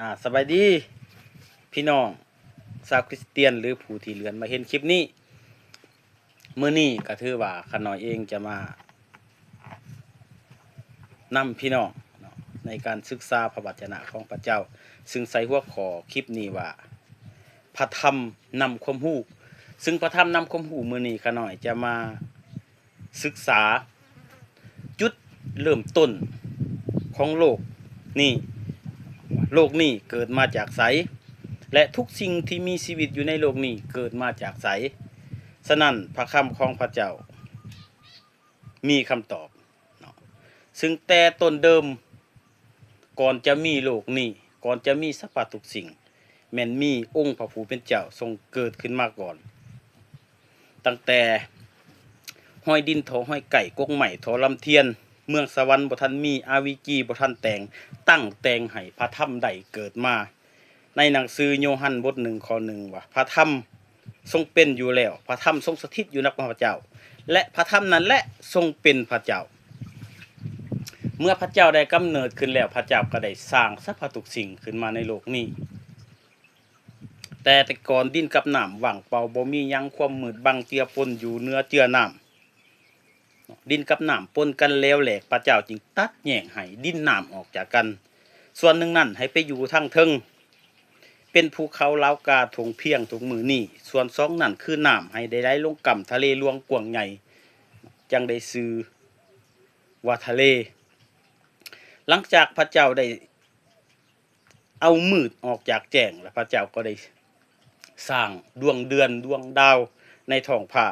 ອາ ສະບາຍດີພີ່ນ້ອງຊາວຄຣິສຕຽນ ຫຼື ຜູ້ທີ່ເລື່ອນມາເຫັນຄລິບນີ້. ມື້ນີ້ກໍຖືວ່າຂ້ານ້ອຍເອງຈະມານຳພີ່ນ້ອງເນາະ ໃນການສຶກສາພະວະຈະນະຂອງພະເຈົ້າ, ຊຶ່ງໃສ່ຫົວຂໍ້ຄລິບນີ້ວ່າ ພະທຳນຳຄວາມຮູ້. ຊຶ່ງພະທຳນຳຄວາມຮູ້ມື້ນີ້ ຂ້ານ້ອຍຈະມາສຶກສາຈຸດເລີ່ມຕົ້ນຂອງໂລກນີ້, ໂລກນີ້ເກີດມາຈາກໃສ ແລະ ທຸກສິ່ງທີ່ມີຊີວິດຢູ່ໃນໂລກນີ້ເກີດມາຈາກໃສ. ສະນັ້ນ ພະຄຳຂອງພະເຈົ້າມີຄຳຕອບເນາະ, ຊຶ່ງແຕ່ຕົ້ນເດີມ ກ່ອນຈະມີໂລກນີ້, ກ່ອນຈະມີສັບພະທຸກສິ່ງ, ແມ່ນມີອົງພະຜູ້ເປັນເຈົ້າຊົງເກີດຂຶ້ນມາກ່ອນ. ຕັ້ງແຕ່ຮອຍດິນທໍ່ຮອຍໄກ່, ກົກໄມ້ທໍ່ລຳທຽນ, ເມືອງສະຫວັນບໍ່ທັນມີ, ອາວິຈີບໍ່ທັນແຕ່ງ, ຕັ້ງແຕ່ງໃຫ້ພະທຳໄດ້ເກີດມາ. ໃນໜັງສືໂຍຮັນບົດໜຶ່ງ ຂໍ້ໜຶ່ງວ່າ ພະທຳຊົງເປັນຢູ່ແລ້ວ, ພະທຳຊົງສະຖິດຢູ່ນຳພະເຈົ້າ ແລະ ພະທຳນັ້ນແຫຼະຊົງເປັນພະເຈົ້າ. ເມື່ອພະເຈົ້າໄດ້ກຳເນີດຂຶ້ນແລ້ວ, ພະເຈົ້າກໍໄດ້ສ້າງສັບພະທຸກສິ່ງຂຶ້ນມາໃນໂລກນີ້. ແຕ່ແຕ່ກ່ອນດິນກັບນ້ຳວ່າງເປົ່າ, ບໍ່ມີຫຍັງ, ຄວາມມືດບັງເຈືອປົນຢູ່ເໜືອເຈືອນ້ຳ. ດິນກັບນ້ຳປົນກັນແຫຼວແຫຼກ, ພະເຈົ້າຈຶ່ງຕັດແຍກໃຫ້ດິນນ້ຳອອກຈາກກັນ, ສ່ວນໜຶ່ງນັ້ນໃຫ້ໄປຢູ່ທາງເທິງ ເປັນພູເຂົາ, ລາວກາ, ທົ່ງພຽງທຸກມື້ນີ້, ສ່ວນສອງນັ້ນຄືນ້ຳໃຫ້ໄດ້ໄຫຼລົງກ້ຳທະເລຫຼວງກວ້າງໃຫຍ່, ຈັ່ງໄດ້ຊື່ວ່າທະເລ. ຫຼັງຈາກພະເຈົ້າໄດ້ ເອົາມືດອອກຈາກແຈ້ງ, ແລະ ພະເຈົ້າກໍໄດ້ສ້າງດວງເດືອນດວງດາວໃນທ້ອງຟ້າ.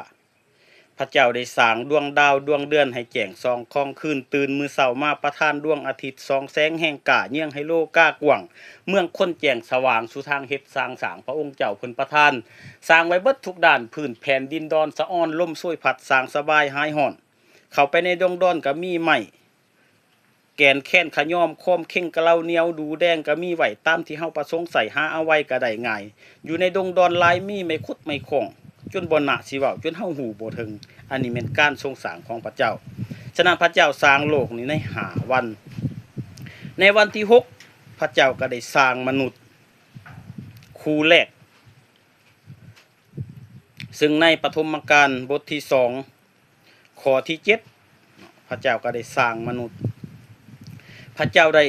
ພະເຈົ້າໄດ້ສ້າງດວງດາວດວງເດືອນໃຫ້ແຈ້ງສ່ອງຄອງຄືນ, ຕື່ນມື້ເຊົ້າມາປະທານດວງອາທິດສ່ອງແສງແຮງກ້າເຍືອງໃຫ້ໂລກາກວ້າງ, ເມືອງຄົນແຈ້ງສະຫວ່າງສູ່ທາງເຮັດສ້າງ. ພະອົງເຈົ້າເພິ່ນປະທານສ້າງໄວ້ເບິດທຸກດ້ານ, ພື້ນແຜ່ນດິນດອນສະອອນ, ລົມໂຊຍພັດສ້າງສະບາຍຫາຍຮ້ອນ. ເຂົ້າໄປໃນດົງດອນກໍມີໄມ້ ແກ່ນແຄນຂະຍອມ, ຄອມເຄັ່ງກະເລົາໜຽວດູແດງກໍມີໄວ້ຕາມທີ່ເຮົາປະສົງໃຊ້, ຫາເອົາໄວ້ກໍໄດ້ງ່າຍ. ຢູ່ໃນດົງດອນຫຼາຍມີໄມ້ຂຸດໄມ້ຄ້ອງ, ຈົນບໍ່ໜ້າຊິເວົ້າ, ຈົນເຮົາຮູ້ບໍ່ເຖິງ. ອັນນີ້ແມ່ນການຊົງສ້າງຂອງພະເຈົ້າ. ສະນັ້ນພະເຈົ້າສ້າງໂລກນີ້ໃນຫ້າວັນ. ໃນວັນທີຫົກ ພະເຈົ້າກໍໄດ້ສ້າງມະນຸດຄູ່ແລກ, ຊຶ່ງໃນປະຖົມມະການບົດທີສອງ ຂໍ້ທີເຈັດ ພະເຈົ້າກໍໄດ້ສ້າງມະນຸດ. ພະເຈົ້າໄດ້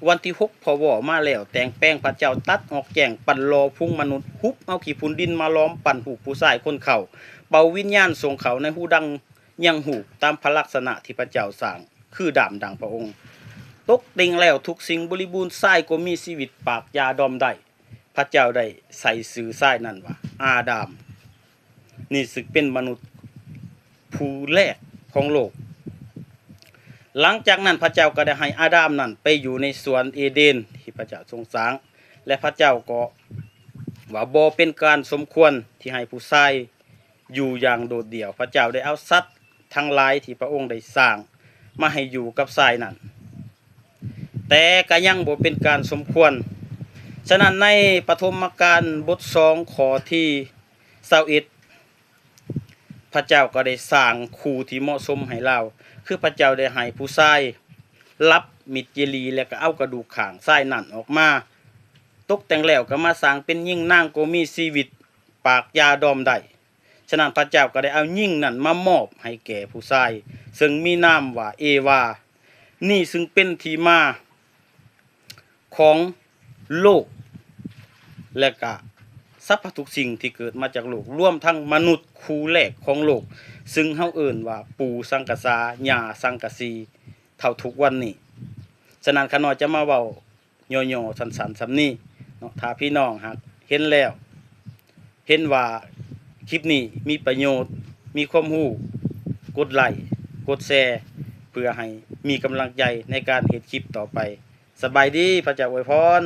ວັນທີຫົກ ພໍເວົ້າມາແລ້ວ, ແຕ່ງແປງ, ພະເຈົ້າຕັດອອກແຈ້ງ, ປັ້ນຫຼໍ່ພຸງມະນຸດ, ຫຸບເອົາຂີ້ຝຸ່ນດິນມາຫຼອມ, ປັ້ນຮູບຜູ້ຊາຍຄົນເຂົ້າ, ເປົ່າວິນຍານສົ່ງເຂົ້າໃນຮູດັງຍັງຮູບ, ຕາມພະລັກສະນະທີ່ພະເຈົ້າສ້າງ, ຄືດາມດັ່ງພະອົງ. ຕົກແຕ່ງແລ້ວທຸກສິ່ງບໍລິບູນ, ຊາຍກໍມີຊີວິດ, ປາກຢາດອມໄດ້. ພະເຈົ້າໄດ້ໃສ່ຊື່ຊາຍນັ້ນວ່າອາດາມ. ນີ້ຊຶ່ງເປັນມະນຸດຜູ້ແລກຂອງໂລກ. ຫຼັງຈາກນັ້ນພະເຈົ້າກໍໄດ້ໃຫ້ອາດາມນັ້ນໄປຢູ່ໃນສວນເອເດນທີ່ພະເຈົ້າຊົງສ້າງ, ແລະ ພະເຈົ້າກໍວ່າບໍ່ເປັນການສົມຄວນທີ່ໃຫ້ຜູ້ຊາຍຢູ່ຢ່າງໂດດດ່ຽວ. ພະເຈົ້າໄດ້ເອົາສັດ ທັງຫຼາຍທີ່ພະອົງໄດ້ສ້າງມາໃຫ້ຢູ່ກັບຊາຍນັ້ນ, ແຕ່ກໍຍັງບໍ່ເປັນການສົມຄວນ. ສະນັ້ນໃນປະຖົມມະການບົດສອງ ຂໍ້ທີຊາວເອັດ ພະເຈົ້າກໍໄດ້ສ້າງຄູ່ທີ່ເໝາະສົມໃຫ້ລາວ, ຄືພະເຈົ້າໄດ້ໃຫ້ຜູ້ຊາຍລັບມິດເຈລີ ແລະ ກໍເອົາກະດູກຂ້າງຊາຍນັ້ນອອກມາ, ຕົກແຕ່ງແລ້ວກໍມາສ້າງເປັນຍິງ, ນາງກໍມີຊີວິດ, ປາກຢາດອມໄດ້. ສະນັ້ນພະເຈົ້າກໍໄດ້ເອົາຍິງນັ້ນມາມອບໃຫ້ແກ່ຜູ້ຊາຍ, ເຊິ່ງມີນາມວ່າເອວາ. ນີ້ຊຶ່ງເປັນທີ່ມາຂອງໂລກ ແລະກະສັບພະທຸກສິ່ງທີ່ເກີດມາຈາກໂລກ, ລວມທັງມະນຸດຄູ່ແລກຂອງໂລກ, ຊຶ່ງເຮົາເອີ້ນວ່າປູ່ສັງກະສາ, ຍ່າສັງກະສີ, ເທົ່າທຸກວັນນີ້. ສະນັ້ນຂ້ານ້ອຍຈະມາເວົ້າ ຫຍໍ້ໆ ສັ້ນໆ ສ່ຳນີ້ເນາະ. ຖ້າພີ່ນ້ອງຫາກເຫັນແລ້ວ ເຫັນວ່າຄລິບນີ້ມີປະໂຫຍດ, ມີຄວາມຮູ້, ກົດໄລ້, ກົດແຊ ເພື່ອໃຫ້ມີກຳລັງໃຈໃນການເຮັດຄລິບຕໍ່ໄປ. ສະບາຍດີ, ພະເຈົ້າອວຍພອນ.